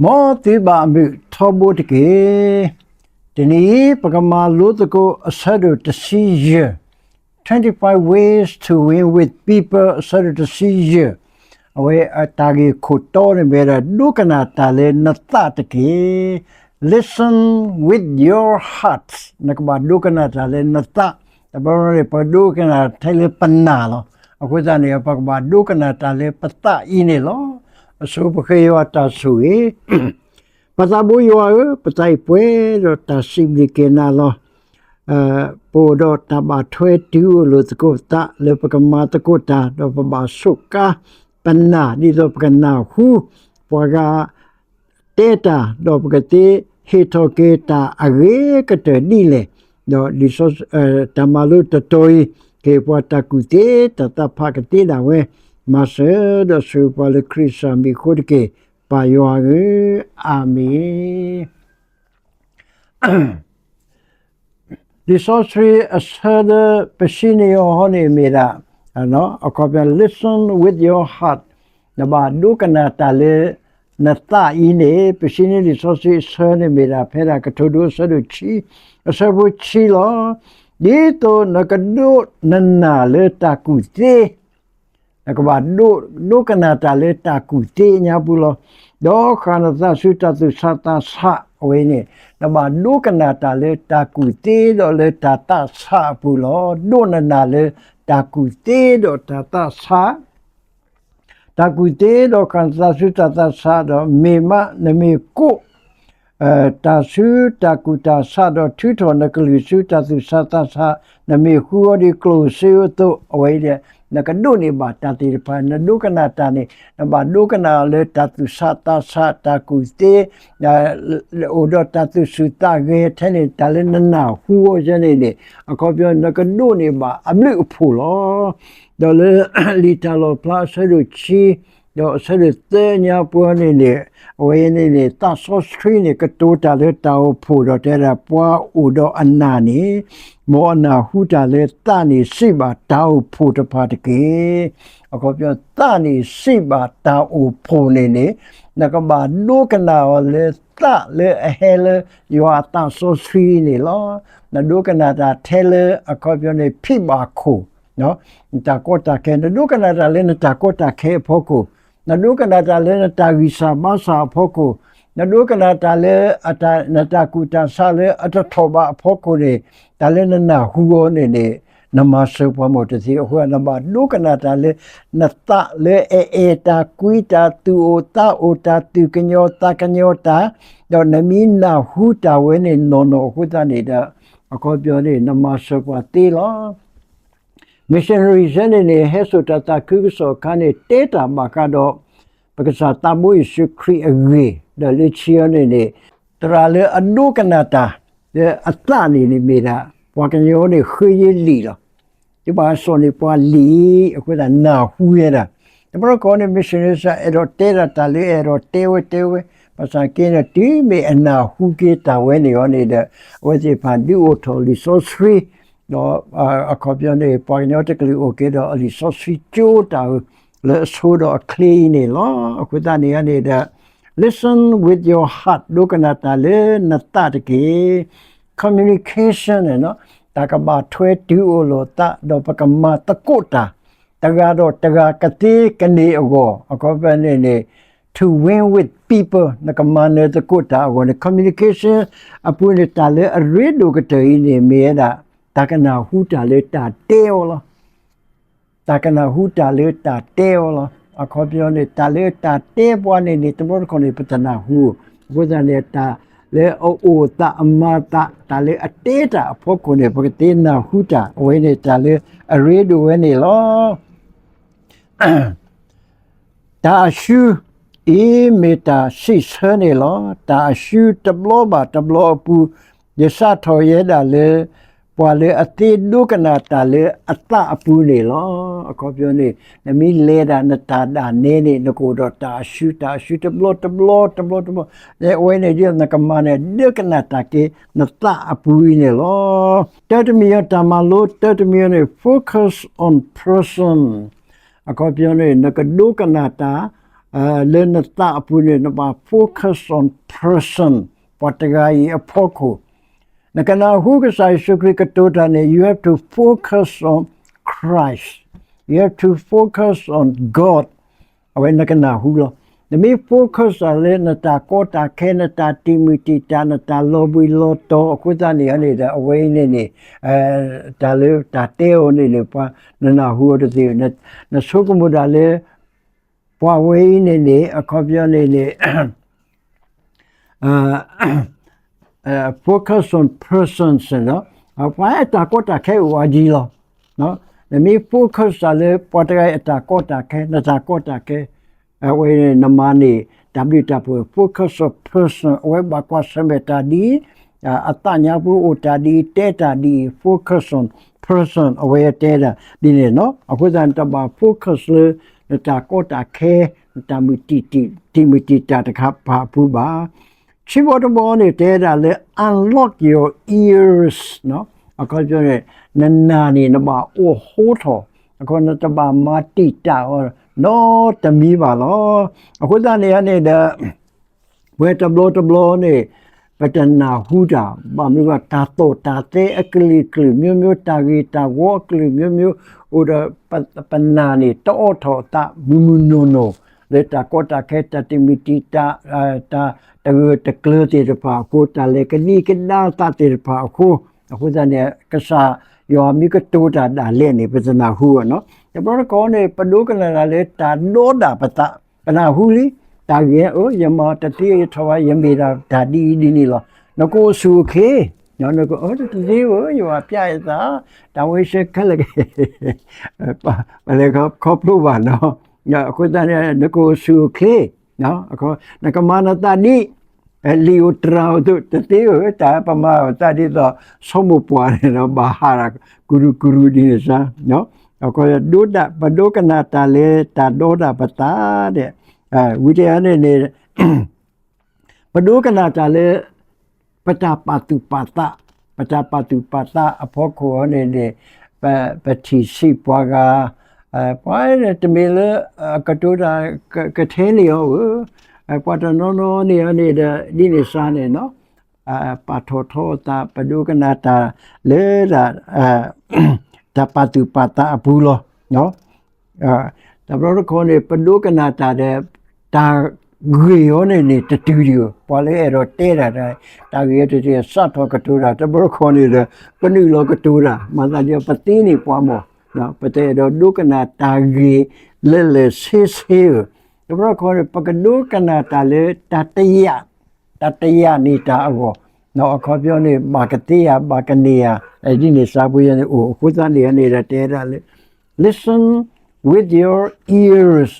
မ်သုဘၣ်အမုာ်ထီဘိတက့ၢ်. တနံၤအံၤ ပကမၤလိသကိးအဆၢဒိၣ်တဆံယဲၢ်, twenty-five ways to win with people အဆၢဒိၣ်တဆံယဲၢ်, အဝဲအတၢ်ဂ့ၢ်ခိၣ်တီန့ၣ်မ့ၢ်ဝဲဒၣ် ဒိကနၣ်တၢ်လၢနသးတက့ၢ်. Listen with your heart. နကဘၣ်ဒိကနၣ်တၢ်လၢနသး, တဘျီဘျီန့ၣ် ပဒိကနၣ်ထဲလၢပနၢ်လီၤ. အဃိသတးန့ၣ် ပကဘၣ်ဒိကနၣ်တၢ်လၢပသးအံၤန့ၣ်လီၤ. အဆိပဃ့ယွၤတၢ်ဆိၣ်ဂ့ၤ ပသးဘိယွၤဧၢ, ပသးအံၤပှဲၤဒီးတၢ်စံးဘျုးက့ၤနၤလီၤ. ပအိၣ်ဒီးတၢ်ဘၣ်ထွဲတုၤအိၣ်လိာ်သကိးပသးလၢပကမၤသကိးတၢ်, ဒီးပဘၣ်ဆိးကါပနၢ် ဒ်သိးပကနၢ်ဟူ ပှၤဂၤတဲတၢ်, ဒီးပကသ့ဟ့ၣ်ထီၣ်က့ၤတၢ်အဂ့ၤကတၢၢ်ဒ်လဲၣ်. ဒီးလံာ်စီဆှံ တၢ်မၤလိတတီၤအံၤ ကဟ့ၣ်ပှၤတၢ်ကူၣ်သ့, တၢ်သးဖးကသ့ဒၣ်ဝဲ, မၤစၢၤဒီးဆိၣ်ဂ့ၤပှၤလၢခရံာ်ကစၢ်မံၤအဃိတက့ၢ်. ပၢ်ယွၤဧၢ, အၤမ့ၣ်. လံာ်စီဆှံအဆၢလၢပဆံန့ၢ်အီၤဟီန့ၣ်မ့ၢ်ဒၣ်, အခီပညီ listen with your heart, နဘၣ်ဒိကနၣ်တၢ်လၢနသးအံၤန့ၣ်, ပဆံန့ၢ်လံာ်စီဆှံအဆၢန့ၣ်မ့ၢ်ဒၣ် ဖဲဒၣ်ကထိဒိအဆၢဒိၣ်ခံ, အဆၢဖိခံလီၤ. ဒ်သိးနကဒိးနနၢ်လၢတၢ်ကူၣ်သ့ နကဘၣ်ဒိကနၣ်တၢ်လၢတၢ်ကူၣ်သ့ညါပူၤလီၤ. ဒီးဃၣ်နသးဆူတၢ်သူၣ်ဆးသးဆးအဝဲန့ၣ်, နဘၣ်ဒိကနၣ်တၢ်လၢတၢ်ကူၣ်သ့ဒီးလၢတၢ်သးဆးအပူၤလီၤ. ဒိးနနၢ်လၢတၢ်ကူၣ်သ့ဒီးတၢ်သးဆး, တၢ်ကူၣ်သ့ဒီးဃၣ်နသးဆူတၢ်သးဆးဒီး မ့ၢ်မးနမ့ၢ်ကိး တၢ်ဆူတၢ်ကူၣ်တၢ်ဆးဒီး ထုးထီၣ်နကလုၢ်ဆူတၢ်သူၣ်ဆးသးဆး, နမ့ၢ်ဃုအီၤဒ်ကျိၣ်စ့အသိး, အဝဲအံၤဒီး နကဒိးန့ၢ်ဘၣ်တၢ်သ့ၣ်တဖၣ်, နဒိကနၣ်တၢ်န့ၣ် နဘၣ်ဒိကနၣ်အီၤလၢတၢ်သူၣ်ဆးသးဆး, တၢ်ကူၣ်သ့, အိၣ်ဒီးတၢ်သူၣ်ဆူၣ်သးဂဲၤထဲန့ၣ်, တၢ်လၢနနၢ်ဟူအီၤယဲန့ၣ်န့ၣ်, အခီပညီ နကဒိးန့ၢ်ဘၣ်အဘျုးအဖှိၣ်လီၤ. ဒီးလၢလံာ်တၢ်လီၣ်ဖျါအဆၢဒိၣ်ခံ ဒီးအဆၢဒိၣ်သၢညါပူၤန့ၣ်န့ၣ်, အဝဲန့ၣ်န့ၣ် သးစီဆှံန့ၣ် ကတိၤတၢ်လၢတၢ်အိၣ်ဖှိၣ်ဒီးတဲဒၣ် ပှၤအိၣ်ဒီးအနၢ်န့ၣ်, မ်အနၢ်ဟူတၢ်လၢသးန့ၣ်စံးဘၣ်တၢ်အိၣ်ဖှိၣ်တဖၣ်တက့ၢ်. အခီပညီ သးန့ၣ်စံးဘၣ်တၢ်အိၣ်ဖှိၣ်န့ၣ်န့ၣ်, နကဘၣ်ဒိကနၣ်အီၤလၢသးလၢအဟဲလၢယွၤအသးစီဆှံန့ၣ်လီၤ. နဒိကနၣ်တၢ်ထဲလၢအခီပညီန့ၣ် ဖံးဘၣ်ခိၣ် နတၢ်ကီတၢ်ခဲ, နဒိကနၣ်တၢ်လၢနတၢ်ကီတၢ်ခဲအဖီခိၣ်, နဒိကနၣ်တၢ်လၢနတၢ်ဂံၢ်စၢ်ဘါစၢ်အဖီခိၣ်, နဒိကနၣ်တၢ်လၢ နတၢ်ကူၣ်တၢ်ဆးလၢအတထီၣ်ဘးအဖီခိၣ်န့ၣ်, တၢ်လၢနနၢ်ဟူအီၤန့ၣ်န့ၣ်, နမၤစၢၤပှၤမိၢ်တသ့အဃိ နဘၣ်ဒိကနၣ်တၢ်လၢ နသးလၢအအဲၣ်တၢ်ကွံတၢ် သူၣ်အိၣ်သးအိၣ်တၢ် သူၣ်ကညီၤသးကညီၤတၢ်, ဒီးနမ့ၢ်နၢ်ဟူတၢ်ဝဲန့ၣ်နီၢ်နီၢ်အဃိသတးန့ၣ်ဒီး, အခီပညီန့ၣ် နမၤစၢၤပှၤသ့လီၤ. Missionary စဲန့ၣ်န့ၣ် ဟဲစိာ်တၢ်သးခုကစီၣ်အခါန့ၣ် တဲတၢ်ဘၣ်ဃးဒီး ပကစၢ်သးဘိယ့ၣ်ၡူးခရံာ်အဂ့ၢ်, ဒီးလၢခံအီၤန့ၣ်န့ၣ်, သရၣ်လၢအဒိကနၣ်တၢ် လၢအသးန့ၣ်န့ၣ် မ့ၢ်ဒၣ် ပှၤကညီန့ၣ် ဃ့ယ့လံာ်လီၤ. ယဘၣ်စီၣ်န့ၣ်ပှၤလံာ် အဃိသတးနၢ်ဟူဝဲဒၣ်. တဘျီတခီန့ၣ် missionary စဲအဲၣ်ဒိးတဲဒၣ်တၢ်လၢအဲၣ်ဒိးတဲဝဲတဲဝဲ, ဘၣ်ဆၣ်က့န့ၣ် တုၤမ့ၢ်အနၢ်ဟူက့ၤတၢ်ဝဲန့ၣ်အီၤန့ၣ်ဒီး, အဝဲသ့ၣ်တဖၣ်ဒုးအိၣ်ထီၣ်လံာ်စီဆှံ ဒီးအခီပညီန့ၣ် ပှၤကညီတကလုာ်အိၣ်က့ၤဒီးအလံာ်စီဆှံကၠိတၢ်ဧၢ, လၢအဆိဒီးအချ့အံၤန့ၣ်လီၤ. အဃိသတးန့ၣ်န့ၣ်ဒီး, listen with your heart, ဒိကနၣ်တၢ်လၢနသးတက့ၢ်. Communication န့ၣ်, တၢ်ကဘၣ်ထွဲတုၤအိၣ်လိာ်သး ဒီးပကမၤသကိးတၢ် တဂၤဒီးတဂၤကသ့ကန့ၢ်အဂီၢ်, အခီပညီန့ၣ်န့ၣ်, to win with people, နကမၤနၢၤသကိးတၢ်အဂီၢ်န့ၣ် communication အပူၤန့ၣ် တၢ်လၢအရ့ဒိၣ်ကတၢၢ်အံၤန့ၣ် မ့ၢ်ဝဲဒၣ် တၢ်ကနၢ်ဟူတၢ်လၢတၢ်တဲအီၤလီၤ. တၢ်ကနၢ်ဟူတၢ်လၢတၢ်တဲအီၤလီၤ. အခီပညီန့ၣ် တၢ်လၢတၢ်တဲပှၤန့ၣ်န့ၣ် တဘျီတခီၣ်န့ၣ် ပတနၢ်ဟူ, အဃိသတးန့ၣ် တၢ်လၢအအိၣ်သးအမၤသး တၢ်လၢအတဲတၢ်အဖီခိၣ်န့ၣ် ပကသ့နၢ်ဟူတၢ်, အဝဲန့ၣ်တၢ်လၢအရ့ဒိၣ်ဝဲန့ၣ်လီၤ. တၢ်အရှုအံၤမ့ၢ်တၢ်စံးဆၢန့ၣ်လီၤ. တၢ်အရှုတဘျီဘၣ်တဘျီအပူၤ, ယစးထီၣ်ယဲဒၣ်လၢ ပှၤလၢအသ့ဒိကနၣ်တၢ်လၢအသးအပူၤန့ၣ်လီၤ. အခီပညီန့ၣ် နမ့ၢ်လဲၤဒၣ်နတၢ်ဒၣ်နဲန့ၣ် နကအိၣ်ဒီးတၢ်အရှု, တၢ်အရှုတဘျီတဘျီတဘျီတဘျီ, အဝဲန့ၣ်ဒ်နကမၤန့ၣ် ဒိကနၣ်တၢ်က့ၤနသးအပူၤအံၤန့ၣ်လီၤ. တၢ်တမံၤအံၤ တၢ်မၤလိတၢ်တမံၤအံၤန့ၣ် focus on person, အခီပညီန့ၣ် နကဒိကနၣ်တၢ် လၢနသးအပူၤန့ၣ် နဘၣ် focus on person, ပှၤတဂၤအံၤအဖီခိၣ်. နကနၢ်ဟူကစၢ်ယ့ၣ်ၡူးခရံာ်ကတိၤတၢ်န့ၣ် you have to focus on Christ, you have to focus on God. အဝဲနကနၢ်ဟူလီၤ. နမ့ၢ် focus တၢ်လၢနတၢ်ကီတၢ်ခဲ နတၢ်တံာ်မုၢ်တံာ်တာ် နတၢ်လီၤဘှံးလီၤတီၤအဃိသတးန့ၣ်န့ၣ်ဒီး အဝဲအံၤန့ၣ်န့ၣ် တၢ်လၢတၢ်တဲအီၤန့ၣ်န့ၣ် ပှၤနနၢ်ဟူအီၤတသ့, နဆိကမိၣ်ဒၣ်လၢ ပှၤဝဲအံၤန့ၣ်န့ၣ် အခီပညီန့ၣ်န့ၣ် focus on persons လီၤ. ပှၤအတၢ်ကီတၢ်ခဲအိၣ်အါဒံးလီၤ. နမ့ၢ် focus တၢ်လၢပှၤတဂၤအံၤအတၢ်ကီတၢ်ခဲ နတၢ်ကီတၢ်ခဲ အဝဲနမၤန့ၢ်တၢ်ဘျုးတၢ်ဖှိၣ် focus on person အဝဲဘၣ်ကွၢ်ဆၢၣ်မဲာ်တၢ်ဒ်အံၤ, အသးညါပူၤအိၣ်တၢ်ဒ်အံၤ တဲတၢ်ဒ်အံၤ focus on person အဝဲတဲဒၣ်ဒ်န့ၣ်လီၤ. အဃိသတးန့ၣ် တဘၣ် focus လၢ နတၢ်ကီတၢ်ခဲ နတၢ်မုၢ်တံာ်မုၢ်တံာ်တာ်တခါပၤအပူၤဘၣ်. ခံဘီတဘီန့ၣ် တဲဒၣ်လၢ unlock your ears အခီပညီန့ၣ် နနၢ်န့ၣ် နဘၣ်အိၣ်ဟိထီၣ်, အခီနတဘၣ်မၤတံာ်တာ်အီၤ နီတမံၤဘၣ်လီၤ. အဃိသတးန့ၣ်န့ၣ်ဒီး ပဝဲတဘျီတဘျီန့ၣ် ပတနၢ်ဟူတၢ် ဘၣ်မနုၤဘၣ် တၢ်သိၣ်တၢ်သဲအကလုာ်ကလုာ်မျိုးမျိုး တၢ်ဂ့ၤတၢ်ဝီအကလုာ်မျိုးမျိုး အိၣ်ဒီးပနၢ်န့ၣ် တအိးထီၣ်အသးမုၢ်မုၢ်နီၢ်နီၢ် လၢတၢ်ကီတၢ်ခဲ တၢ်တံာ်မုၢ်တံာ်တာ် တၢ်တဂၢၢ်တကျၢၤသ့ၣ်တဖၣ်အဃိ တၢ်လဲၤကဒံကဒါသးသ့ၣ်တဖၣ်အဃိ, အဃိသတးန့ၣ် ကစၢ်ယွၤမ့ၢ်ကတိၤတၢ်ဒၣ်လဲာ်န့ၣ် ပတနၢ်ဟူဘၣ်နီၤ. တဘျီတခီန့ၣ် ပဒိကနၣ်တၢ်လၢတၢ်ဒီဒၣ်ပသး, ပနၢ်ဟူလံ, တၢ်ဂ့ၤဧၢ, ယမၤတသ့ယထီၣ်ဘၣ် ယမ့ၢ်ဒၣ်တၢ်ဒ်အံၤဒ်န့ၣ်လီၤ. နကအိၣ်ဆူၣ်အိၣ်ချ့, နကအိၣ်တသ့ဧၢ, ယွၤပျဲယသး, တၢ်ဝဲဆဲခဲလၢာ် ပလဲၤခီဖျိဘၣ်နီၤ. အဃိသတးန့ၣ် နကအိၣ်ဆူၣ်အိၣ်ချ့, နကမၤနသးဒ် လံာ်ဧိၤတြၤဧိၤအသိး တသ့ဧၢ, တၢ်ပမၤအသးဒ်သိး ဆိမိၣ်ပှၢ်န့ၣ်ဒီး ဘၣ်ဟးတၢ် ကရူၢ်ကရူၢ်ဒ်န့ၣ်စ့ၢ်, ဒိဒၣ် ပဒိကနၣ်တၢ်လၢတၢ်ဒီဒၣ်ပသးဒီး ဝံၤတယၤန့ၣ်န့ၣ် ပဒိကနၣ်တၢ်လၢ ပတၢ်ပာ်သူၣ်ပာ်သး, ပတၢ်ပာ်သူၣ်ပာ်သးအဖီခိၣ်အံၤန့ၣ်န့ၣ် ပထံၣ်ဆံးပှၤဂၤ, ပှၤတမ့ၢ်လၢ ကတိၤတၢ် ကထဲန့ၢ်အီၤဧၢ, ပှၤတနီၤနီၤန့ၣ်န့ၣ်ဒီး ဒ်န့ၣ်စ့ၢ်န့ၣ်နီၤ ပာ်ထီၣ်ထီအသး ပဒိကနၣ်တၢ်လၢ တၢ်ပာ်သူၣ်ပာ်သးအပူၤလီၤ. တဘျီတခီန့ၣ် ပဒိကနၣ်တၢ်ဒီး တၢ်ဂ့ၢ်အံၤန့ၣ်န့ၣ် တတုၤဒံးဧိၤ, ပှၤလၢအဲၣ်ဒိးတဲတၢ်ဒီး တၢ်ဂ့ၢ်အံၤတတုၤ စးထီၣ်ကတိၤတၢ် တဘျီတခီန့ၣ်ဒီး ပနုာ်လီၤကတိၤတၢ် မၤသးဒ်ပသ့န့ၢ်ပှၤမၢ်, ပတအဲၣ်ဒိးဒိကနၣ်တၢ်ဂ့ၢ်လၢာ်လၢာ်ဆ့ဆ့ဧိၤ, တဘျီတခီန့ၣ် ပကဒိကနၣ်တၢ်လၢတၢ်တယာ် တၢ်တယာ်န့ၢ်တၢ်အဂီၢ်, အခီပညီန့ၣ် ဘၣ်ကသ့ဧါ ဘၣ်ကန့ၢ်ဧါ ဒ်န့ၣ်စ့ၢ်ပှၤယဲန့ၣ်အိၣ်, အဃိသတးန့ၣ်န့ၣ်ဒီး တဲဒၣ်လၢ listen with your ears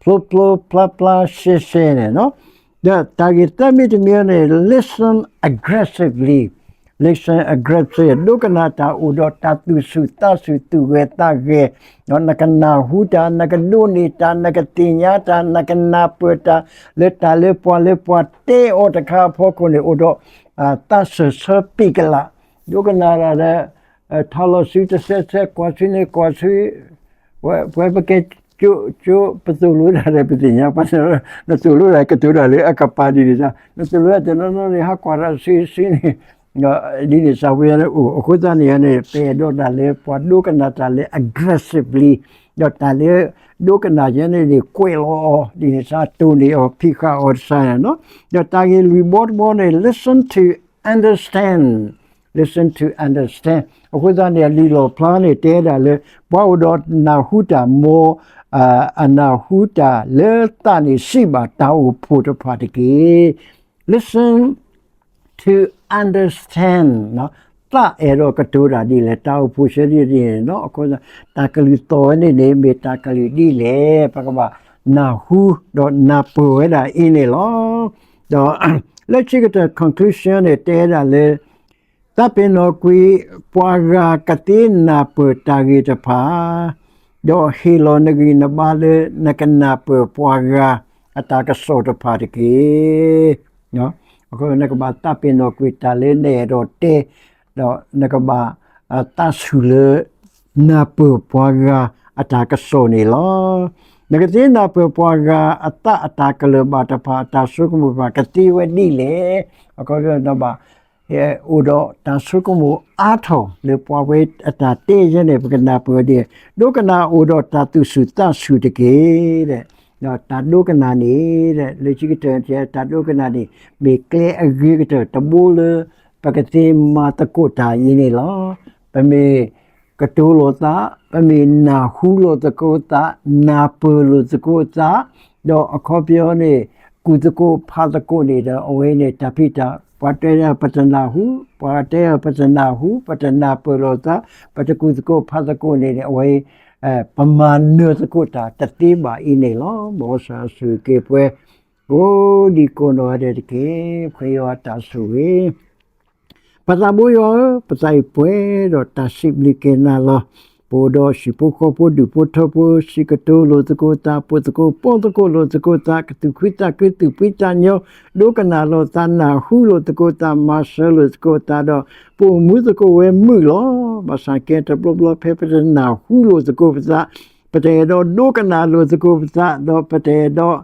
ဖျိဖျိဖျါဖျါရှဲရှဲန့ၣ်, ဒီးတၢ်ဂ့ၢ်သၢမံၤတမံၤန့ၣ် listen aggressively, listen aggressively ဒိကနၣ်တၢ်အိၣ်ဒီးတၢ်သူၣ်ဆူၣ်သးဆူၣ် သူၣ်ဂဲၤသးဂဲၤ, နကနၢ်ဟူတၢ် နကဒိးန့ၢ်တၢ် နကသ့ၣ်ညါတၢ် နကနၢ်ပၢၢ်တၢ် လၢတၢ်လၢပှၤလၢပှၤတဲအီၤတခါအဖီခိၣ်န့ၣ် အိၣ်ဒီး သးစၢၢ်ဆၢပ့ၢ်ကလး, ဒိကနၣ်တၢ်ဒီး ထီၣ်လီၤစုတဆဲးဆဲး ကွၢ်ဆူန့ၣ်ကွၢ်ဆူ ပဝဲပကဲကၠိ ပသိၣ်လိတၢ်ဒီးပသ့ၣ်ညါ, နသိၣ်လိတၢ်ကတိၤတၢ်လၢအကပၤဒ်န့ၣ်စ့ၢ်, နသိၣ်လိတၢ်တနီၤနီၤန့ၣ် ဟးကွၢ်တၢ်စုစုန့ၣ် ဒ်န့ၣ်စ့ၢ်ဝဲန့ၣ်အိၣ်, အဃိသတးန့ၣ်န့ၣ် ပအဲၣ်ဒိးတၢ်လၢပှၤဒိကနၣ်တၢ်လၢ aggressively ဒီးတၢ်လၢ ဒိကနၣ်ယဲန့ၣ်န့ၣ် ကွဲးလီၤအီၤ ဒ်န့ၣ်စ့ၢ် တိၢ်န့ၢ်အီၤ ဖံးဃာ်အီၤတစ့ၢ်န့ၣ်, ဒီးတၢ်ဂ့ၢ်လွံၢ်ဘီတဘီန့ၣ် listen to understand, listen to understand အဃိသတးန့ၣ် လံာ်လီၣ်ဖျါန့ၣ် တဲဒၣ်လၢ ပှၤအိၣ်ဒီးနၢ်ဟူတၢ် မ်အနၢ်ဟူတၢ်လၢသးန့ၣ် စံးဘၣ်တၢ်အိၣ်ဖှိၣ်တဖၣ်တက့ၢ်. Listen to understand, သးအဲၣ်ဒိးကတိၤတၢ်ဒ်လဲၣ်, တၢ်အိၣ်ဖှိၣ်ဆၢဒ်န့ၣ်, အဃိ တၢ်ကလုၢ်သီၣ်ဝဲန့ၣ်န့ၣ် မ့ၢ်တၢ်ကလုၢ်ဒ်လဲၣ်, ပကဘၣ်နၢ်ဟူ ဒီးနၢ်ပၢၢ်ဝဲဒၣ်အံၤန့ၣ်လီၤ. ဒီးလၢခံကတၢၢ် conclusion န့ၣ် တဲဒၣ်လၢ သးပ့ၤနီၣ်ကွံာ် ပှၤဂၤကသ့နၢ်ပၢၢ်တၢ်ဂ့ၢ်တဖၣ်, ဒီးဟ့ၣ်လီၤနဂံၢ်နဘါလၢနကနၢ်ပၢၢ်ပှၤဂၤအတၢ်ကစီၣ်တဖၣ်တက့ၢ်. အဃိနကဘၣ်သးပ့ၤနီၣ်ကွံာ်တၢ်လၢနအဲၣ်ဒိးတဲ, ဒီးနကဘၣ်သးဆူၣ်လၢ နၢ်ပၢၢ်ပှၤဂၤအတၢ်ကစီၣ်န့ၣ်လီၤ. နကသ့နၢ်ပၢၢ်ပှၤဂၤအသးအတၢ်ကလၢၢ်ဘၣ်တဖၣ် အတၢ်ဆိကမိၣ်တဖၣ် ကသ့ဝဲဒ်လဲၣ်. အခီပညီဘၣ် အိၣ်ဒီးတၢ်ဆိကမိၣ်အါထီၣ်လၢပှၤဝဲအတၢ်တဲယဲန့ၣ် ပကနၢ်ပၢၢ်ဒ်လဲၣ်. ဒိကနၣ်အိၣ်ဒီးတၢ်သူၣ်ဆူၣ်သးဆူၣ်တက့ၢ်. ဒီးတၢ်ဒိကနၣ်န့ၣ် လၢခံကတၢၢ် တၢ်ဒိကနၣ်န့ၣ် မ့ၢ်ကျဲအဂ့ၤကတၢၢ်တဘိလၢ ပကသ့မၤသကိးတၢ်အံၤန့ၣ်လီၤ. ပမ့ၢ်ကတိၤလိာ်သး, ပမ့ၢ်နၢ်ဟူလိာ်သကိးသး, နၢ်ပၢၢ်လိာ်သကိးသး, ဒီးအခီပညီန့ၣ် ကူၣ်သကိးဖးသကိးန့ၣ်ဒီး အဝဲန့ၣ်တၢ်ဖံးတၢ် ပှၤတဲပတနၢ်ဟူ, ပှၤတဲပတနၢ်ဟူ, ပတနၢ်ပၢၢ်လိာ်သး, ပတကူၣ်သကိးဖးသကိးန့ၣ်န့ၣ် အဝဲ ပမၤနၢၤသကိးတၢ်တသ့ဘၣ်အံၤန့ၣ်လီၤ. မ်ကစၢ်ဆိၣ်ဂ့ၤက့ၤပှၤ ကိးဒံကိးနီၢ်ဂၤဒဲးတက့ၢ်. ပဃ့ယွၤတၢ်ဆိၣ်ဂ့ၤ ပသးဘိယွၤဧၢ, ပသးအံၤပှဲၤဒီးတၢ်စံးဘျုးက့ၤနၤလီၤ. ပအိၣ်ဒီးဟံၣ်ဖိဃီဖိဒူၣ်ဖိထၢဖိ စံးကတိၤလိာ်သကိးသး, ပိာ်သကိးပီသကိးလိာ်သကိးသး, ကသူၣ်ခုသးခုသူၣ်ဖှံသးညီ, ဒိကနၣ်လိာ်သး, နၢ်ဟူလိာ်သကိးသး, မၤစၢၤလိာ်သကိးသးဒီး ပအိၣ်မူသကိးဝဲမုာ်လီၤ. ဘၣ်ဆၣ်ကဲတဘျီဘျီဖဲပတနၢ်ဟူလိာ်သကိးပသး, ပတအဲၣ်ဒိးဒိကနၣ်လိာ်သကိးပသး, ဒီးပတအဲၣ်ဒိး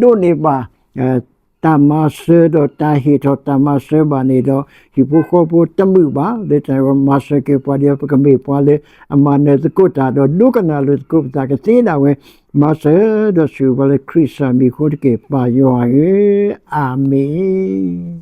ဒိးန့ၢ်ဘၣ် တၢ်မၤစၢၤဒီးတၢ်ဟ့ၣ်ထီၣ်တၢ်မၤစၢၤဘၣ်န့ၣ်ဒီး ဟံၣ်ဖိဃီဖိတမုာ်ဘၣ်. လၢတၢ်မၤစၢၤက့ၤပှၤဒီး ပကမ့ၢ်ပှၤလၢအမၤနၢၤသကိးတၢ်ဒီး ဒိကနၣ်လိာ်သကိးပသးကသ့ဒၣ်ဝဲ မၤစၢၤဒီးဆိၣ်ဂ့ၤပှၤလၢခရံာ်စၢ်မံၤအဃိတက့ၢ် ပၢ်ယွၤဧၢ, အၤမ့ၣ်.